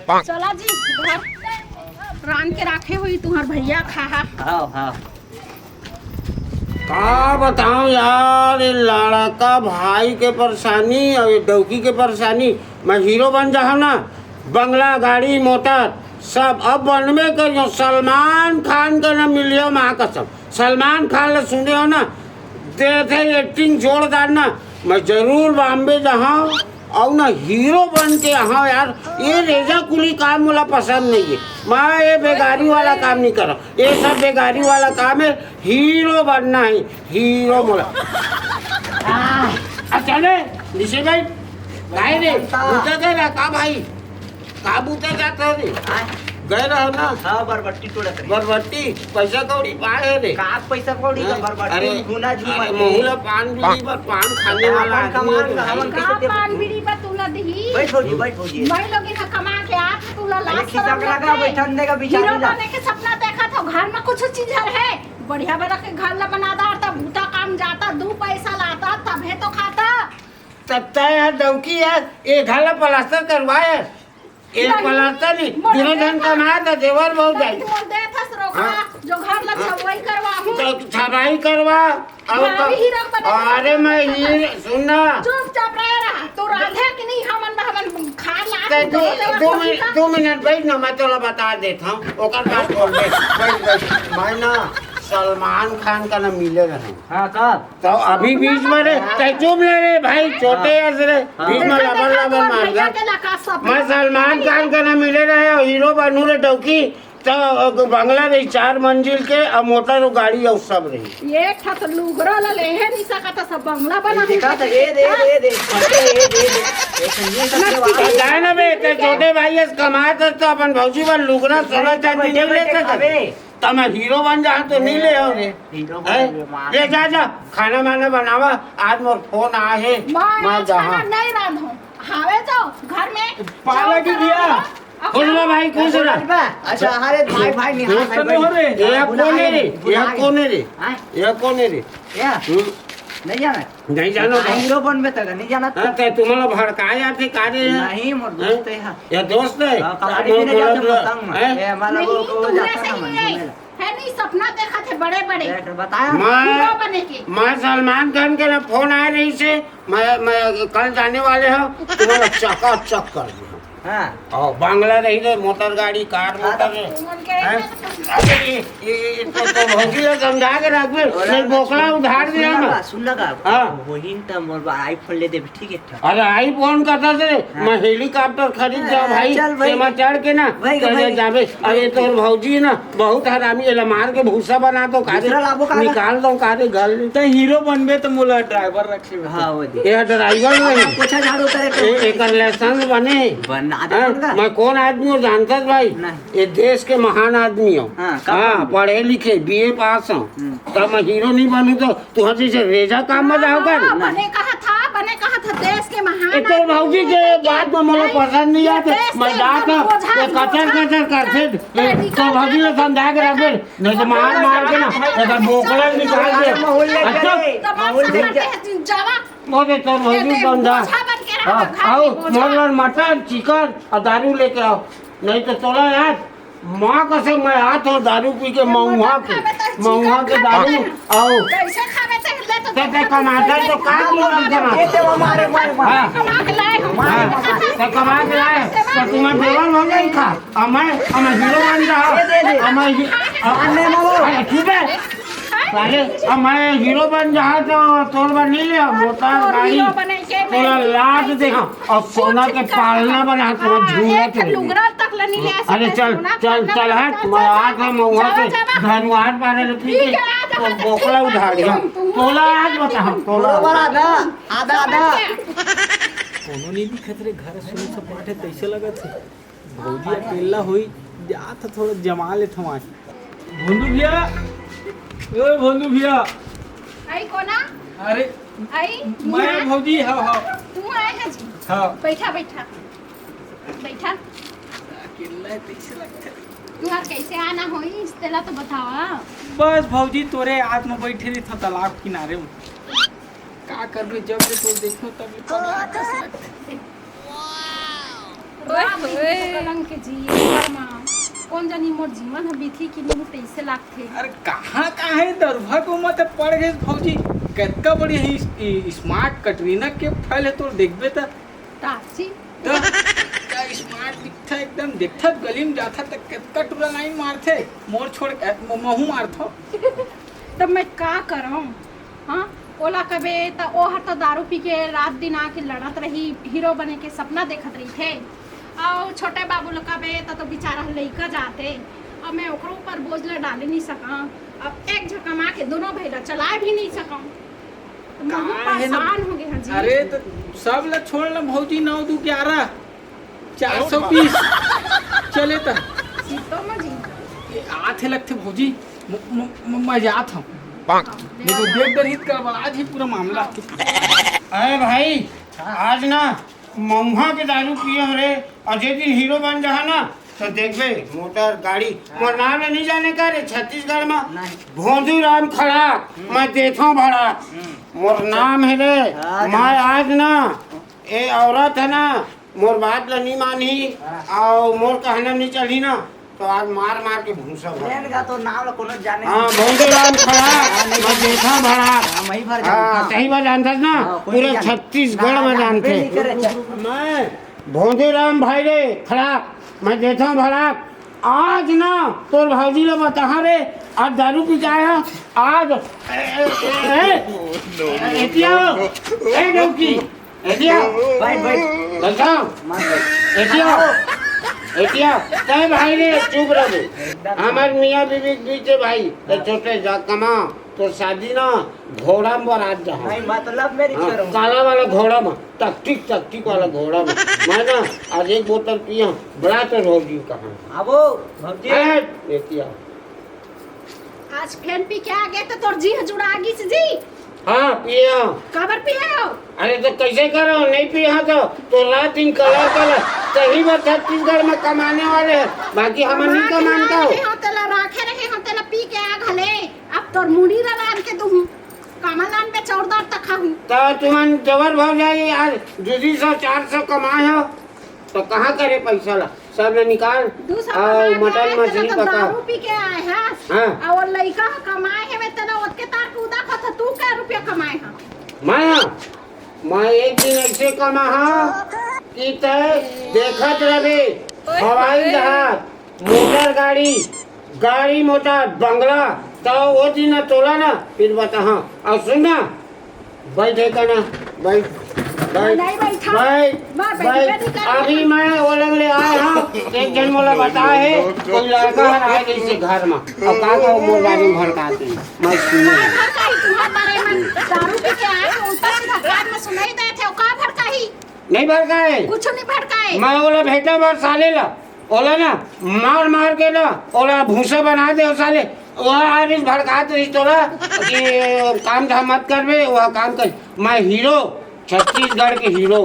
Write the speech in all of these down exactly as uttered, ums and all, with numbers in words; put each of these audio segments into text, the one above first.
चला जी, घर रांध के राखे होही तुंहर भैया खाहा। हाँ, हाँ। का बताऊं यार, ये लड़का भाई के परेशानी अउ ये डौकी के परेशानी। मैं हीरो बन जाहूं ना, बंगला, गाड़ी, मोटर सब अब बनबे करियो। सलमान खान के ना मिलियो, माँ कसम। सलमान खान ला सुने हो ना, देथे एक्टिंग जोरदार ना। मैं जरूर बॉम्बे जाहूं अउ ना हीरो बन के आहा यार। ये रेजा कुली काम मोला पसंद नहीं है। मैं ये बेगारी वाला काम नहीं करा। ये सब बेगारी वाला काम है। हीरो बनना है, हीरो मोला। आ, अच्छा ने, निशे भाई, भाई ने, बुता के रहा का भाई? का बुता जाता रे? हाँ। गए रहो ना? हाँ, बरबट्टी तोड़त रहे। बरबट्टी, पैसा कौड़ी पाए रे? का पैसा कौड़ी का हाँ? बरबट्टी, अरे, घुना झुमा अरे, के। महू ला पान बीड़ी बर पान खाने वाला अपन आदमी कमाल है का, भाई। हमन का कैसे देबो? पान बीड़ी बर तू ना दिही? बैठ भौजी, बैठ भौजी। मैं लोग इहाँ कमा के आप तू ला अरे, लाज खिसक शरम लगा, लगथे। बैठन देगा बेचारी हीरो ला। बने के सपना देखत हो, घर में कुछ चीज हर है? बढ़िया बना के घर ला बना दा, तब बूता काम जाता, दू पैसा लाता, तभे तो खाता। तब तय है डौकी है, ये घर ला प्लास्टर करवाए। एक नहीं, पलाता नहीं, मोर दुनो झन देथा। कमाए त देवर बहू जाई। नहीं, मोर देथस रोका, हाँ। जो घर ला हाँ। छवाई करवाहूँ। तो छवाई करवा, अब भाभी तो हीरो बने। अरे मैं हीरो, सुन ना। चुपचाप रहे रहा, तू राधे कि नहीं, हमन, हमन खा ला, ते तू दो, दो, दो दो मिनट, दो मिनट बैठ ना, मैं तोला बता देता हूँ, ओकर बाद बोल दे। बैठ, बैठ, मैं ना सलमान खान का ना मिले रहे। हाँ, कब? तो अभी बीच में रे, तै चुप ले रे भाई, छोटे हाँ। अस रे, हाँ। बीच में लबर लबर मार दे। मैं सलमान खान का ना मिले रहे और हीरो बनू रे डौकी, तो बंगला रही चार मंजिल के और मोटर और गाड़ी और सब रही। ये ठा तो लुगरा ला ले है नहीं सकता, सब बंगला बना ये देखा था, ये दे, दे, दे, ये दे, ये दे, ये सब ना के बाद जाए ना बे, ते छोटे भाई अस कमात हस तो अपन भौजी बर लुगरा सोना चांदी नहीं लेते थे। त मैं हीरो बन जा तो नहीं ले आओ रे। हीरो हैं? बन जा, मार। ले जा, जा, खाना वाना बनावा। आज मोर फोन आए हे, मैं मैं आज जहाँ खाना नहीं रांधो। हावे तो घर में पाला चावल की दिया। बनावा। खुश रह भाई, खुश रह। अच्छा, अरे भाई, भाई, निहार दोस्त भाई, तो नहीं हो भाई। रे। ये बुला कौन है ले, रे? बुला ये ले। कौन है रे? हाँ? ये कौन है रे? ये? हम्म। नहीं जाना। नहीं जानो तो। हीरो बनबे तक नहीं जाना। हाँ, ते तुम्हारा भड़काए आते का रे? नहीं, मोर दोस्त है। ये दोस्त है? हाँ, कबाड़ी मोर, भी नहीं मोर जाते, दोस्त। पतंग में। हैं? ये हमारा नहीं, वो, वो तुमने जाता ना सही मन है। घूमेला। है नहीं, सपना देखा थे बड़े बड़े। देख, बताया। मैं, हीरो बने के। मैं सलमान खान के ना फोन आए रही से, मैं, मैं कल जाने वाले हूँ, तुम्हारा चकाचक कर दूँ। हाँ। और बंगला रही रे, मोटर गाड़ी, कार हाँ, मोटर तो रे। तुमन के हैं? अरे, ये, ये, ये तो, तो भौजी ला समझा के रखबे, अरे, नहीं बोकला उधार दिया सुन ना। लगा, सुन लगा। हाँ। वही त मोर बा iPhone ले देबे, ठीक है, ठीक। अरे, iPhone का था से, हाँ। मैं helicopter खरीद जाओ हाँ, भाई, चल भाई। एमा चढ़ के ना, भाई, चले भाई। जाबे। अरे, तोर भौजी ना, बहुत हरामी, एला मार के भूसा बना दो, कारे, दूसरा लाबो का? निकाल दो, कारे, घर ले। त हीरो बनबे त मोला driver रख हाँ, वो दे। ये driver नहीं। पोछा झाड़ू करे तो ए-, एकर license बने। बना दे हाँ, उनका। मैं कौन आदमी हूँ जानता है भाई? नहीं। ये देश के महान आदमी हो। हाँ, का हाँ, बोल? पढ़े लिखे, B A pass हो। हम्म। तब मैं हीरो नहीं बनू तो तू हंसी से रेजा काम में जाओ कर। हाँ, बने कहा था, बने कहा था, देश के महान ये तो आदमी भौजी के हैं। बात में मोला नहीं, पसंद नहीं ये आते। देश मैं के जाता एकदम बोझा ये कचर बोझा। कचर करते। चल, तो भौजी ने समझा के रख दे। नहीं तो मार मार के ना, एकर बोकला निकाल दे। माहौल लेके अच्छा। रे, माहौल लेके। मोरे तोर भौजी बंधा। हाँ, आओ, मोर बर मटन, चिकन और दारू लेके आओ। नहीं तो तोला यार, माँ कसम मैं हाथ और दारू पी के मऊहा के, मऊहा के दारू, आओ। कैसे खावे ते ले तो ते, ते कमाता तो का की बात करा? ये ते वो मारे, मारे, मारे। हाँ। कमा के लाए हो। हाँ। ते कमा के लाए, तो तुम्हें देवर हो जाए खा। अब मैं, अब मैं हीरो बन जाओ। दे, दे, दे। अब मैं ही-, अब अन्य मामो। अरे, चुप है। साले, अब मैं हीरो बन जाओ तो तोर बर नहीं ले, मोटर, गाड़ी, हीरो बने के पूरा मैं लाद दे, हाँ। और सोना के पालना बना, तुम्हें हाँ, झूला एक चढ़े। लुगरा तक ले नहीं ले अरे सकते, चल, सोना चल, पालना चल, बना, हट, चल, मैं चल, आ गया, मैं वहाँ चल, से चल। धनुआर पारे ले पी के, ठीक है, आ जा, तो आ जा, बोकला ठीक है, उधार दिया। तुम, तुम, तोला आज बता, हाँ, तोला। बड़ा ना, आधा, आधा। कोनो नहीं दिखत रे, घर सुन सपाट है, तैसे लगत है। भौजी अकेला होई, जात ह थोड़ा जमा लेत हवं। भोंदू भैया, ओ भोंदू भैया। आई कोना? अरे, आई, मैं यहाँ। भौजी, हाँ, हाँ। तू आए है जी? हाँ। बैठा, बैठा। बैठा। अकेला है, कैसे लगता है? तुहार कैसे आना होई, तेला तो बतावा। बस भौजी, तोरे याद में बैठे रही था तालाब किनारे में। का करबे, जब ले तोर देखो, तब ले पगला कस लगता है। ओए का होए। कलंक के जी, एकर मा कोन जानी मोर जीवन ह बीतही कि नहीं, तइसे लागथे। अरे कहाँ, कहाँ हे दरुहा के उमर ते पड़ गे भौजी, कतका बढ़िया ही इ-, smart कटरीना कैफ फैल हे तोर, देखबे त। टाची। त का smart दिखथे एकदम, देखथस गली में जाथस त कतका टूरा लाइन मारथे, मोर छोड़ के, म-, महू मारथो। त मैं का करंव? हाँ, ओला कबे त ओहर त दारू पी के रात दिन आके लड़त रही, हीरो बने के सपना देखत रहिथे। अउ छोटे बाबू ल कबे त तो बेचारा ह लइका जाते, अब मैं ओकरो ऊपर बोझ ल डाले नहीं सकंव। अब एक झन कमा के दोनों भाई ल चलाए भी नहीं सकंव। त महू का हे ना? परेशान हो गे हंव जी। अरे त सब ल छोड़ ल भौजी, नौ दू ग्यारह, चार सौ बीस चले त। सीतो म जी। ए, आथे लगथे भौजी, म-, म-, म-, मैं जात हंव। नहीं तो देख डरही त गड़बड़ा जही पूरा मामला। अरे भाई, आज ना मउहा के दारू पिए हंव रे, अउ जे दिन हीरो बन जाहा ना, त देखबे, मोटर, गाड़ी, मोर नाम ल नहीं जाने का रे, छत्तीसगढ़ म नहीं। भोंदू राम खड़ा, मैं देथंव भाड़ा। मोर नाम हे रे, हाँ, मैं आज ना, ए औरत हे ना, मोर बात ल नहीं मानही, अउ मोर कहना नहीं चलही ना, त आज मार मार के भूसा भर। लेन का तो नाम ल कोनो जाने हाँ, नहीं। भोंदू राम खड़ा, मैं देथंव भाड़ा। हाँ, मैं ही भर हाँ, जानता। तही बार जानथस ना, हाँ, कोई पूरे नहीं जाने। छत्तीसगढ़ ना, म ना, जानथे। नहीं करे, चल। मैं भोंदू राम भाई रे, खड़ा, मैं देथंव भाड़ा। आज ना तोर भौजी ल बताहा रे, आज दारू पी के आए हंव, आज, ए, ए, ए, ए, एतिया हो, ए डौकी, एतिया हो। बैठ, बैठ। बैठा। मत बैठ। एतिया हो, एतिया। तैं भाई रे, चुप रह बे। हमर मियाँ बीबी के बीच हे भाई, त छोटे जा कमा। तोर शादी ना घोड़ा म बरात जाहा। नहीं, मतलब मेरी हाँ, करो। काला वाला घोड़ा म, टकटिक, टकटिक वाला घोड़ा म। मैं ना आज एक बोतल पिया, बड़ा तो रोज यू कहा। आबो, भौजी। ए, ये किया? आज फेन पी के आ गे त तोर जी ह जुड़ा गिस जी। हाँ, पिया। काबर पिया हो? अरे त कइसे करो, नहीं पिया त, तो रात दिन कलर कलर, कहीं बर छत्तीसगढ़ म कमाने वाले हैं, बाकी हमन नहीं कमा के कमान लाए का हो। रहे हो, तेला राखे रहे हो, तेला पी के आ घले। अब तोर मुड़ी ला लान के दूहूं, कामा लान पे चौरदार तक खाहूं। त तुमन देवर भौजाई आज दू दू सौ, चार सौ कमाए हो, तो कहाँ करे पैसा ला? सब ला निकाल, दू सौ अउ कमा के मटन आए, मछली तेला तो पका। दारू पी के आए हस। हाँ। अउ लइका ह कमाए हे, तेला ओतके तार कूदा खत, तू कै रुपया कमाए ह? मैं, मैं एक दिन ऐसे कमा हा कि तै देखत रहे, ओए हवाई होए। जहाज, मोटर गाड़ी, गाड़ी मोटर, बंगला, त ओ दिन तोला ना, फिर बताहा। अउ सुन ना, बैठ हे का ना, बैठ, बैठ, नहीं बैठा। बैठ, मैं बैठ, बैठ। बैठ कर अभी मैं ओ लंग ले आए हंव, एक झन मोला बताए हे, कोई लड़का हर आए जइसे घर म। अब का कहूं, मोर बारे म भड़काथे, मैं सुने। मैं भड़काई तुम्हारे बारे म, दारू पी के आए हो, उल्टा सीधा कान म सुनाई देथे, का भड़काही? नहीं भड़काए। कुछ नहीं भड़काए। मैं ओला भेंटा मार साले ला, ओला ना मार मार के ना, ओला भूसा बना दे ओ साले। ओहा आरिस भड़कात रहिस तोला कि काम धाम मत करबे, ओहा काम कर। मैं हीरो, छत्तीसगढ़ के हीरो।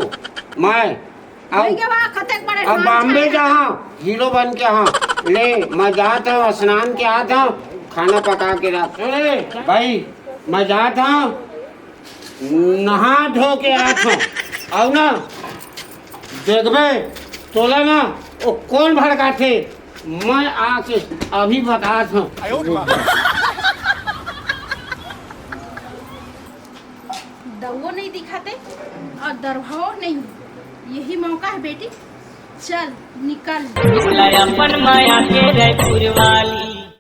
मैं अब, नहीं के बा, कतेक बड़े अब नाम बॉम्बे छाप जाहा, हीरो बन के आहा। ले, मैं जात हंव, स्नान के आत हंव, खाना पका के रख। सुन रे भाई, मैं जात हंव, नहा धो के आत हंव, अउ ना देखबे तोला ना, ओ कोन भड़काथे, मैं आके अभी बतात हंव। दउवो नहीं दिखाते अउ दरभावो नहीं, यही मौका है बेटी, चल निकल। बोला अपन माया के रायपुर वाली,